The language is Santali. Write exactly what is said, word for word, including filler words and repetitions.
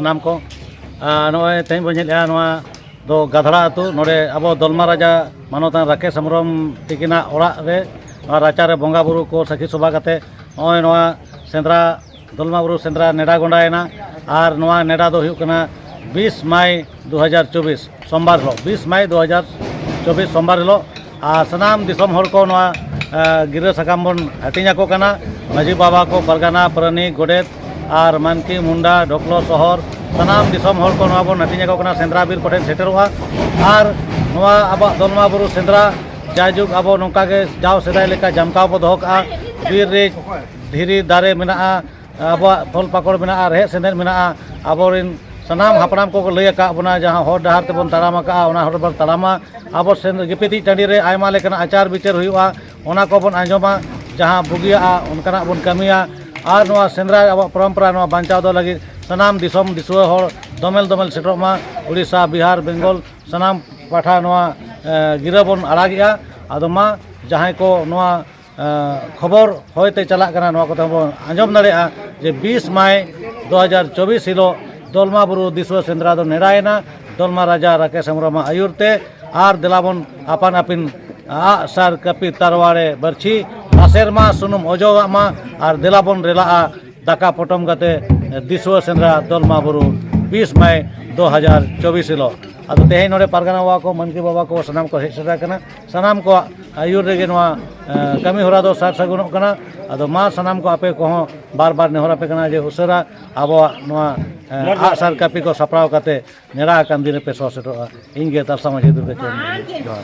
ᱥᱟᱱᱟᱢ ᱠᱚ, ᱟᱨ ᱱᱚᱜᱼᱚᱭ ᱛᱮᱦᱮᱧ ᱵᱚᱱ ᱧᱮᱞᱮᱜᱼᱟ, ᱱᱚᱣᱟ ᱫᱚ ᱜᱟᱫᱷᱲᱟ ᱟᱹᱛᱩ᱾ ᱱᱚᱰᱮ ᱟᱵᱚ ᱫᱚᱞᱢᱟ ᱨᱟᱡᱟ ᱢᱟᱱᱚᱛᱟᱱ ᱨᱟᱠᱮᱥ ᱦᱮᱢᱵᱨᱚᱢ ᱛᱤᱠᱤᱱᱟᱜ ᱚᱲᱟᱜ ᱨᱮ, ᱱᱚᱣᱟ ᱨᱟᱪᱟ ᱨᱮ ᱵᱚᱸᱜᱟ ᱵᱩᱨᱩ ᱠᱚ ᱥᱟᱹᱠᱷᱤ ᱥᱚᱵᱷᱟ ᱠᱟᱛᱮ ᱱᱚᱜᱼᱚᱭ ᱱᱚᱣᱟ ᱥᱮᱸᱫᱽᱨᱟ, ᱫᱚᱞᱢᱟ ᱵᱩᱨᱩ ᱥᱮᱸᱫᱽᱨᱟ ᱱᱮᱰᱟ ᱜᱚᱸᱰᱟᱭᱮᱱᱟ᱾ ᱟᱨ ᱱᱚᱣᱟ ᱱᱮᱰᱟ ᱫᱚ ᱦᱩᱭᱩᱜ ᱠᱟᱱᱟ ᱵᱤᱥ ᱢᱟᱭ ᱫᱩ ᱦᱟᱡᱟᱨ ᱪᱚᱵᱵᱤᱥ, ᱥᱳᱢᱵᱟᱨ ᱦᱤᱞᱳᱜ, ᱵᱤᱥ ᱢᱟᱭ ᱫᱩ ᱦᱟᱡᱟᱨ ᱪᱚᱵᱵᱤᱥ, ᱥᱳᱢᱵᱟᱨ ᱦᱤᱞᱳᱜ᱾ ᱟᱨ ᱥᱟᱱᱟᱢ ᱫᱤᱥᱚᱢ ᱦᱚᱲ ᱠᱚ ᱱᱚᱣᱟ, ᱮ, ᱜᱤᱨᱟᱹ ᱥᱟᱠᱟᱢ ᱵᱚᱱ ᱦᱟᱹᱴᱤᱧ ᱟᱠᱚ ᱠᱟᱱᱟ᱾ ᱢᱟᱹᱡᱷᱤ ᱵᱟᱵᱟ ᱠᱚ, ᱯᱟᱨᱜᱟᱱᱟ, ᱯᱟᱨᱟᱱᱤᱠ, ᱜᱚᱰᱮᱛ, ᱟᱨ ᱢᱟᱱᱠᱤ, ᱢᱩᱱᱰᱟ, ᱰᱚᱠᱞᱚ ᱥᱚᱦᱚᱨ, ᱥᱟᱱᱟᱢ ᱫᱤᱥᱚᱢ ᱦᱚᱲ ᱠᱚ ᱱᱚᱣᱟ ᱵᱚᱱ ᱦᱟᱹᱴᱤᱧ ᱟᱠᱚ ᱠᱟᱱᱟ᱾ ᱥᱮᱸᱫᱽᱨᱟ ᱵᱤᱨ ᱠᱚᱴᱷᱮᱱ ᱥᱮᱴᱮᱨᱚᱜᱼᱟ᱾ ᱟᱨ ᱱᱚᱣᱟ ᱟᱵᱚᱣᱟᱜ ᱫᱚᱞᱢᱟ ᱵᱩᱨᱩ ᱥᱮᱸᱫᱽᱨᱟ ᱡᱟᱭᱡᱩᱜᱽ ᱟᱵᱚ ᱱᱚᱝᱠᱟ ᱜᱮ ᱡᱟᱣ ᱥᱮᱫᱟᱭ ᱞᱮᱠᱟ ᱡᱟᱢᱠᱟᱣ ᱵᱚ ᱫᱚᱦᱚ ᱠᱟᱜᱼᱟ᱾ ᱵᱤᱨ ᱨᱮ ᱫᱷᱤᱨᱤ ᱫᱟᱨᱮ ᱢᱮᱱᱟᱜᱼᱟ, ᱟᱵᱚᱣᱟᱜ ᱯᱷᱚᱞ ᱯᱟᱠᱚᱲ ᱢᱮᱱᱟᱜᱼᱟ, ᱨᱮᱦᱮᱫ ᱥᱮᱸᱫᱮᱫ ᱢᱮᱱᱟᱜᱼᱟ᱾ ᱟᱵᱚᱨᱮᱱ ᱥᱟᱱᱟᱢ ᱦᱟᱯᱲᱟᱢ ᱠᱚᱠᱚ ᱞᱟᱹᱭ ᱟᱠᱟᱫ ᱵᱚᱱᱟ, ᱡᱟᱦᱟᱸ ᱦᱚᱨ ᱰᱟᱦᱟᱨ ᱛᱮᱵᱚᱱ ᱛᱟᱲᱟᱢ ᱟᱠᱟᱫᱼᱟ, ᱚᱱᱟ ᱦᱚᱨ ᱵᱚᱱ ᱛᱟᱲᱟᱢᱟ᱾ ᱟᱵᱚ ᱥᱮᱱ ᱜᱤᱯᱤᱛᱤᱡ ᱴᱟᱺᱰᱤ ᱨᱮ ᱟᱭᱢᱟ ᱞᱮᱠᱟᱱᱟᱜ ᱟᱪᱟᱨ ᱵᱤᱪᱟᱹᱨ ᱦᱩᱭᱩᱜᱼᱟ, ᱚᱱᱟ ᱠᱚᱵᱚᱱ ᱟᱸᱡᱚᱢᱟ, ᱡᱟᱦᱟᱸ ᱵᱩᱜᱤᱭᱟᱜᱼᱟ ᱚᱱᱠᱟᱱᱟᱜ ᱵᱚᱱ ᱠᱟᱹᱢᱤᱭᱟ᱾ ᱟᱨ ᱱᱚᱣᱟ ᱥᱮᱸᱫᱽᱨᱟ ᱟᱵᱚᱣᱟᱜ ᱯᱚᱨᱚᱢᱯᱚᱨᱟ ᱱᱚᱣᱟ ᱵᱟᱧᱪᱟᱣ ᱫᱚᱦᱚ ᱞᱟᱹᱜᱤᱫ ᱥᱟᱱᱟᱢ ᱫᱤᱥᱚᱢ ᱫᱤᱥᱩᱣᱟᱹ ᱦᱚᱲ ᱫᱚᱢᱮᱞ ᱫᱚᱢᱮᱞ ᱥᱮᱴᱮᱨᱚᱜ ᱢᱟ᱾ ᱩᱲᱤᱥᱥᱟ, ᱵᱤᱦᱟᱨ, ᱵᱮᱝᱜᱚᱞ, ᱥᱟᱱᱟᱢ ᱯᱟᱦᱴᱟ ᱱᱚᱣᱟ, ᱮ, ᱜᱤᱨᱟᱹ ᱵᱚᱱ ᱟᱲᱟᱜᱮᱜᱼᱟ᱾ ᱟᱫᱚ ᱢᱟ ᱡᱟᱦᱟᱸᱭ ᱠᱚ ᱱᱚᱣᱟ ᱮ, ᱠᱷᱚᱵᱚᱨ ᱦᱚᱭᱛᱮ ᱪᱟᱞᱟᱜ ᱠᱟᱱᱟ, ᱱᱚᱣᱟ ᱠᱚᱛᱮ ᱦᱚᱸᱵᱚᱱ ᱟᱸᱡᱚᱢ ᱫᱟᱲᱮᱭᱟᱜᱼᱟ ᱡᱮ ᱵᱤᱥ ᱢᱟᱭ ᱫᱩ ᱦᱟᱡᱟᱨ ᱪᱚᱵᱵᱤᱥ ᱦᱤᱞᱳᱜ ᱫᱚᱞᱢᱟ ᱵᱩᱨᱩ ᱫᱤᱥᱩᱣᱟᱹ ᱥᱮᱸᱫᱽᱨᱟ ᱫᱚ ᱱᱮᱰᱟᱭᱮᱱᱟ ᱫᱚᱞᱢᱟ ᱨᱟᱡᱟ ᱨᱟᱠᱮᱥ ᱦᱮᱢᱵᱨᱚᱢᱟᱜ ᱟᱹᱭᱩᱨ ᱛᱮ᱾ ᱟᱨ ᱫᱮᱞᱟ ᱵᱚᱱ ᱟᱯᱟᱱ ᱟᱹᱯᱤᱱ ᱟᱜ ᱥᱟᱨ, ᱠᱟᱹᱯᱤ, ᱛᱟᱨᱣᱟᱲᱮ, ᱵᱟᱹᱨᱪᱷᱤ, ᱞᱟᱥᱮᱨ ᱢᱟ ᱥᱩᱱᱩᱢ ᱚᱡᱚᱜᱟᱜ ᱢᱟ, ᱟᱨ ᱫᱮᱞᱟ ᱵᱚᱱ ᱨᱮᱞᱟᱜᱼᱟ ᱫᱟᱠᱟ ᱯᱚᱴᱚᱢ ᱠᱟᱛᱮ ᱫᱤᱥᱩᱣᱟᱹ ᱥᱮᱸᱫᱽᱨᱟ ᱫᱚᱞᱢᱟ ᱵᱩᱨᱩ ᱵᱤᱥ ᱢᱟᱭ ᱫᱩ ᱦᱟᱡᱟᱨ ᱪᱚᱵᱵᱤᱥ ᱦᱤᱞᱳᱜ᱾ ᱟᱫᱚ ᱛᱮᱦᱮᱧ ᱱᱚᱰᱮ ᱯᱟᱨᱜᱟᱱᱟ ᱵᱟᱵᱟ ᱠᱚ, ᱢᱟᱹᱱᱠᱤ ᱵᱟᱵᱟ ᱠᱚ, ᱥᱟᱱᱟᱢ ᱠᱚ ᱦᱮᱡ ᱥᱮᱴᱮᱨ ᱟᱠᱟᱱᱟ᱾ ᱥᱟᱱᱟᱢ ᱠᱚᱣᱟᱜ ᱟᱹᱭᱩᱨ ᱨᱮᱜᱮ ᱱᱚᱣᱟ, ᱮ, ᱠᱟᱹᱢᱤ ᱦᱚᱨᱟ ᱫᱚ ᱥᱟᱨ ᱥᱟᱹᱜᱩᱱᱚᱜ ᱠᱟᱱᱟ᱾ ᱟᱫᱚ ᱢᱟ ᱥᱟᱱᱟᱢ ᱠᱚ ᱟᱯᱮ ᱠᱚᱦᱚᱸ ᱵᱟᱨ ᱵᱟᱨ ᱱᱮᱦᱚᱨ ᱟᱯᱮ ᱠᱟᱱᱟ ᱡᱮ ᱩᱥᱟᱹᱨᱟ ᱟᱵᱚᱣᱟᱜ ᱱᱚᱣᱟ, ᱮ, ᱟᱜ ᱥᱟᱨ ᱠᱟᱹᱯᱤ ᱠᱚ ᱥᱟᱯᱲᱟᱣ ᱠᱟᱛᱮ ᱱᱮᱰᱟ ᱟᱠᱟᱱ ᱫᱤᱱ ᱨᱮᱯᱮ ᱥᱚᱦᱚᱨ ᱥᱮᱴᱮᱨᱚᱜᱼᱟ᱾ ᱤᱧ ᱜᱮ ᱛᱟᱨᱥᱟ ᱢᱟᱹᱡᱷᱤ ᱫᱩᱨᱜᱟᱹ ᱪᱚᱨᱚᱱ ᱢᱩᱨᱢᱩ᱾ ᱡᱚᱦᱟᱨ᱾